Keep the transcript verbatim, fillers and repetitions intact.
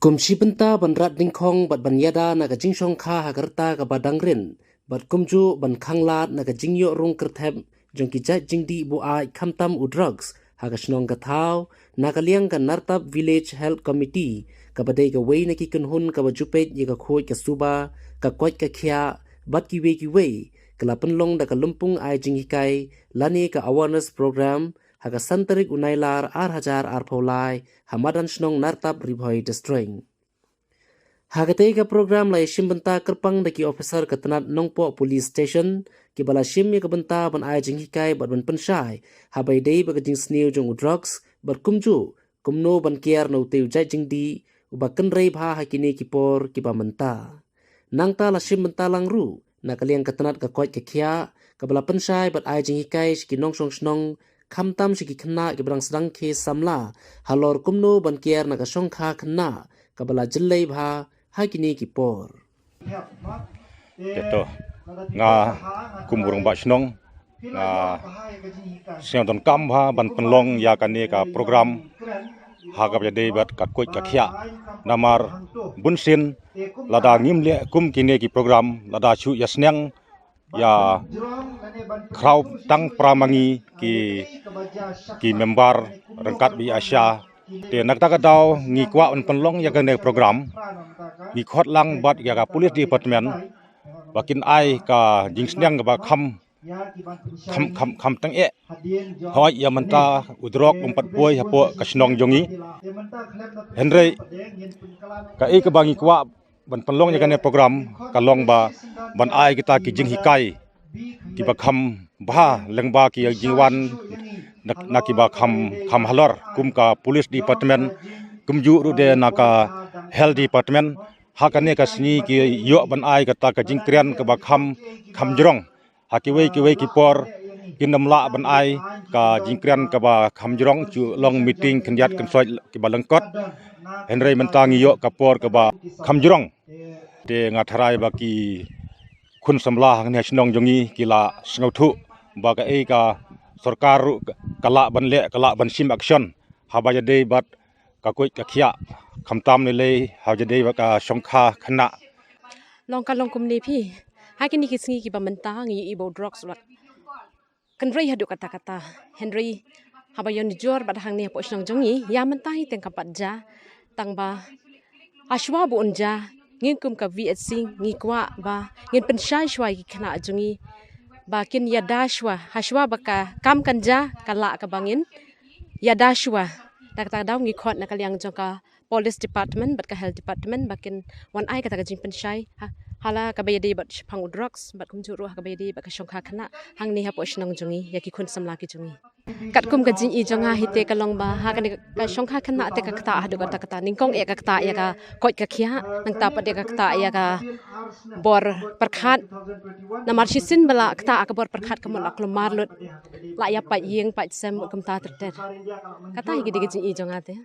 Kum shi bynta ban rat dingkhong bad ban ïada na ka jingshongkha ha ka rta kaba dang rit, bad kumjuh ban khanglad na ka jingïoh rung kyrthep jong ki jait jingdih buaid khamtam u drugs ha ka shnong ka thaw, na ka liang ka Nartap Village Health Committee, kaba dei kawei na ki kynhun kaba ju peit ïa ka khuid ka suba, ka koit ka khiah, bad kiwei kiwei, ka la pynlong da ka lympung ai jinghikai lane ka awareness program ha ka san tarik u Nailar ar hajar arphew lai ha madan shnong Nartap, Ri Bhoi District. Ha katei ka program la ïashim bynta kyrpang da ki officer ka tnat Nongpoh Police Station, kiba la shim ïa ka bynta ban ai jinghikai bad ban pynshai haba ïadei bad ka jingsniew jong u drugs, bad kumjuh kumno ban kiar na utei u jait jingdih uba kynrei bha ha kine ki por kiba mynta. Nangta la shim bynta lang ruh na ka liang ka tnat ka koit ka khiah, kaba la pynshai bad ai jinghikai sha ki nongshong shnong, khamtam sha ki khynnah kiba dang sdang khie samla, halor kumno ban kiar na ka shongkha khynnah kaba la jyllei bha ha kine ki por. Te to, nga kum u rangbah shnong, nga sngewdonkam bha ban pynlong ïa kane ka program ha kaba ïadei bad ka koit ka khiah. Namar bunsien lada ngim leh kum kine ki program, lada shu ïasneng ïa khraw tang para ma ngi ki, ki member ryngkat bad ïa sha. Te na kata ka daw ngi kwah ban pynlong ïa kane ka program, ngi khot lang bad ïa ka police department ba kin ai ka jingsneng kaba kham, kham, kham, kham tyngeh. Hooid, ïa mynta u drok um pat poi hapoh ka shnong jong ngi. Hynrei kaei kaba ngi kwah ban pynlong ïa kane program ka long ba ban ai kita ki jinghikai kiba kham bha lyngba ki jingwan na, na kiba kham, kham halor kum ka police department, kumjuh ruh de na ka health department. Ha kane ka sngi ki ïoh ban ai kata ka jingkren kaba kham, kham jrong. Ha kiwei kiwei ki por kin ym lah ban ai ka jingkren kaba kham jrong, shu long meeting khyndiat khynsoit kiba lyngkot. Hynrei mynta ngi ïoh ka por kaba kham jrong. Te nga tharai ba ki khun samla hangne ha shnong jong ngi ki la sngewthuh ba kaei ka sorkar ruh ka lah ban leh, ka lah ban shim action haba ïadei bad ka koit ka khiah, khamtam lei lei haba ïadei bad ka shongkha khynnah. Long ka long kumne phi, ha kine ki sngi kiba mynta ngi ïohi ba u drugs u la kynrei haduh katta katta. Hynrei haba ïanujor bad hangne hapoh shnong jong ngi, ïa mynta hi teng kam pat jia, tang ba hashwa ba un jia, ngi kum ka V H C ngi kwah ba ngin pynshai shuwa ïa ki khynnah jong ngi ba kin ïada shuwa, hashwa ba ka kam kan jia, ka lah kaba ngin ïada shuwa. Da kata ka daw ngi khot na ka liang jong ka police department bad ka health department ba kin wan ai kata ka jingpynshai ha, ha la kaba ïadei bad shaphang u drugs, bad kumjuh ruh ha kaba ïadei bad ka shongkha khynnah hangne hapoh shnong jong ngi, ïa ki khun samla ki jong ngi. Katkum ka jingïohi jong nga hi te ka long ba ha kane ka shongkha khynnah te ka ktah haduh katta katta, nyngkong eh ka ktah ïa ka koit ka khiah, nangta pat eh ka ktah ïa ka bor pyrkhat. Namar shisien ba la ktah ka bor pyrkhat ka mut la kulmar lut, la ïa pait ïing pait sem kumta ter ter. Kata hi ka dei ka jingïohi jong nga te.